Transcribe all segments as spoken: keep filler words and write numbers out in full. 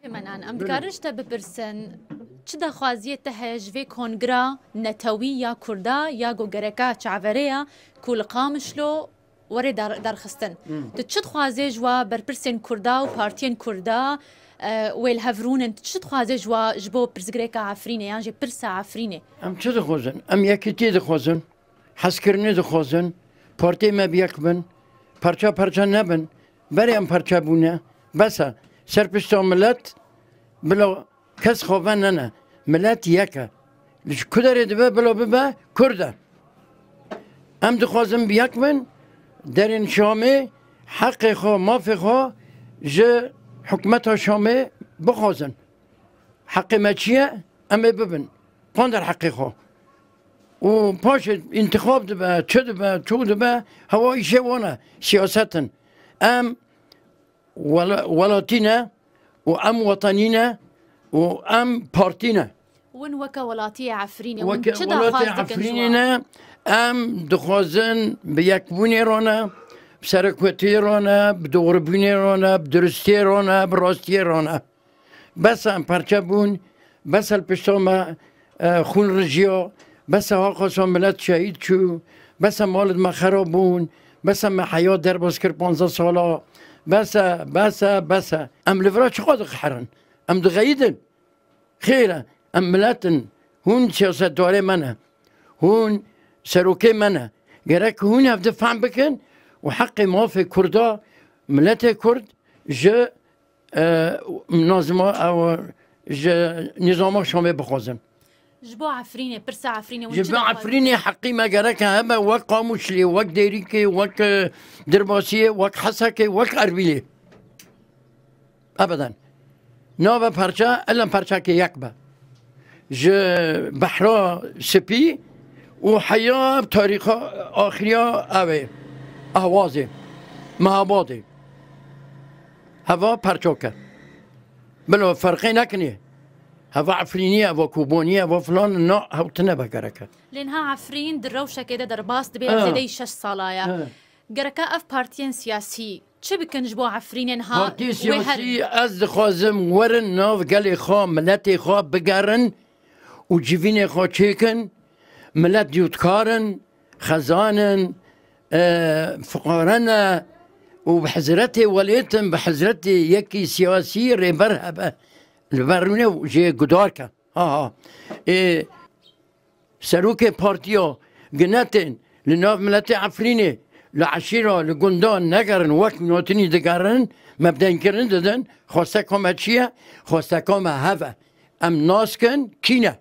Menan, em dikarin ji te bipirsin, çi daxwaziyê te heye ji vê kongira netewî ya Kurda ya ku gereka çaverê ya ku li Qamişlo were dar-, derxistin? Tu çi dixwazê ji wa berpirsên Kurda û partiyên Kurda, e, wê li hev rûnin? Tu çi dixwazê ji wa, ji bo pirsgirêka Efrînê yan jî pirsa Efrînê? Em çi dixwazin? Em yekîtî dixwazin, hezkirinê dixwazin, partiyê me bi yek bin, parça parça nebin. Berê em parça bûne. Bes e. Ser pişta milet bila kes xwe venene. Milet yek e. Li ji ku derê dibe bila bibe Kurd e. Em dixwazin bi yek bin, derên Şamê heqê xwe, mafê xwe ji hikûmeta Şamê bixwazin. Heqê me çi ye? Em ê bibin. Qandir heqê xwe. Û paşê întixab dibe, çi dibe, çû dibe, hewa îşê wan e, siyaset in. Em wela-, welatî ne û em wetanî ne û em partî ne. Win weke welatiyê Efrînê, win Weke çi welatê daxwaz dikin ji Efrînê wan? Ne, em dixwazin bi yekbûnê re ne, bi serekotiyê re ne, bi doğrubûnê re ne, bi durustiyê re ne, bi rastiyê re ne. Bes e em parçe bûn, bes e li pişta me, e, xûn rijiya, bes e haqasa milet şehîd çû, bes e malid me xera bûn, bes e me heya derbas kir panzdeh sala, bes e, bes e, bes e. Em li vira çiqa diqeherin? Em dixeyidin. Xêr e, em milet in, hûn siyasetdarê me ne, hûn serokê me ne. Gerek hûn hevdi fehm bikin û heqê mafê Kurda, miletê Kurd ji e, nazima ew ji nîzama Şamê bixwazin. Ji bo Efrînê, pirsa Efrînê, hûn Ji çi bo daxwaz Efrînê heqî me gereke hebe wek Qamûşlê, wek Dêrîkê, wek, e, Dirbasiyê, wek Hesekê, wek Erbîlê. Ebeden. Nabe parça, elen parçakê yek be. Ji Behra Spî û heya tarîxa axiriya ew ê, Ehwazê, Mehabadê. Heva perçok e. Bila ferqê nekinê. Heva Efrînî ye, heva Kobanî ye, heva filan, na, hew tine be gereke. Lê niha Efrîn di rewşekê de derbas dibe, Ha. Zêdeyî şeş sala ye. Ha. Gereka ev partiyên siyasî çi bikin ji bo Efrînê niha Partiyê wê her siyasî, ez dixwazim werin nav gelê xwe, miletê xwe bigerin û civînê xwe çêkin. Milet cûtkar in, xezan in, e, fiqare ne û bi hizretê welêt in, bi hizretê yekî siyasî rêber hebe. Li ber rûne û jê gudarke. Ha, ha. Ê, serokê partiya ginetên li nav miletê Efrînê, li eşîra, li gundan negerin, wek notinî digerin, me bi dengkirin didin, xwesteka me çi ye? Xwesteka me hev e. Em nas kin kî ne.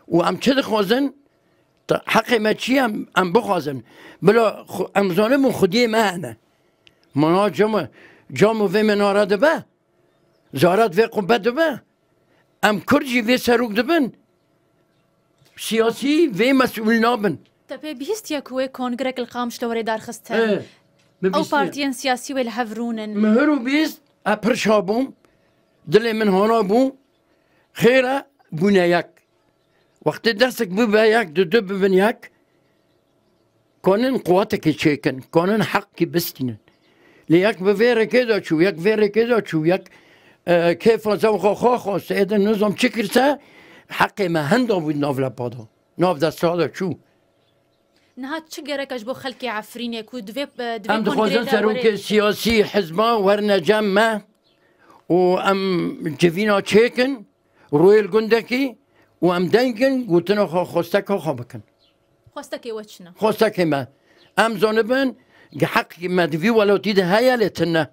Û em çi dixwazin? Ta heqê me çi ye? Em, em bixwazin. Bila xu-, em zanim û xwediyê me hene. Mana cam, cam û vê minare dibe. Zarat vê qubbe dibe. Em Kurd jî vê serok dibin. Siyasî vê mesûl nabin. Te pê bihîstiye ku wê kongrek li Qamişlo were darxistin? Ê, min Ew bihîstiye. Partiyên siyasî wê li hev rûnin. Min hir û bihîst, e, pir şa bûm. Dilê min hona bû. Xêr e, bûne yek. Wextê destek bibe yek, di du bibin yek, kanin quwetekê çêkin, kanin heqkî bistînin. Lê yek bi vê rêkê de çû, yek vê rêkê de çû, yek, e, kêfa zewqa xwe xwest, êdin nizam çi kirse, heqê me henda bû di nav lepa de. Nav desta de çû. Niha çi gerek e ji bo xelkê Efrînê ku divê, e, divê Em dixwazin kongrê de serokê were? Siyasî hizba werine cem me û em civîna çêkin, rûyê li gundekî û em dengin, gotina xwe, xwesteka xwe bikin. Xwestekê we çi ne? Xwestekê me. Em zanibin, heq me di vî welatî de heye lê tune.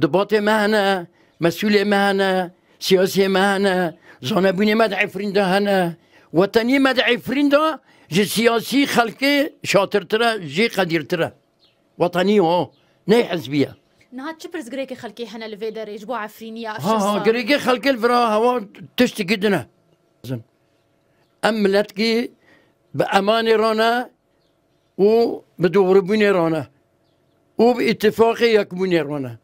Dibatê me hene, mesûlê me hene, siyasiyê me hene, zanebûnê me di Efrîn de hene. Weteniyê me di Efrîn de ji siyasî xelkê şatirtir e, jê qedîrtir e. Wetenî o, ney hizbî ye. Niha çi pirsgirêkê xelkê hene li vê derê ji bo Efrîniya ev Ha, şeş ha, sal? Girêkê xelkê li vira hewa tiştekî din e. Em miletkî bi emanê re ne û bi doğrubûnê re ne û bi îtifaqê yekbûnê re ne.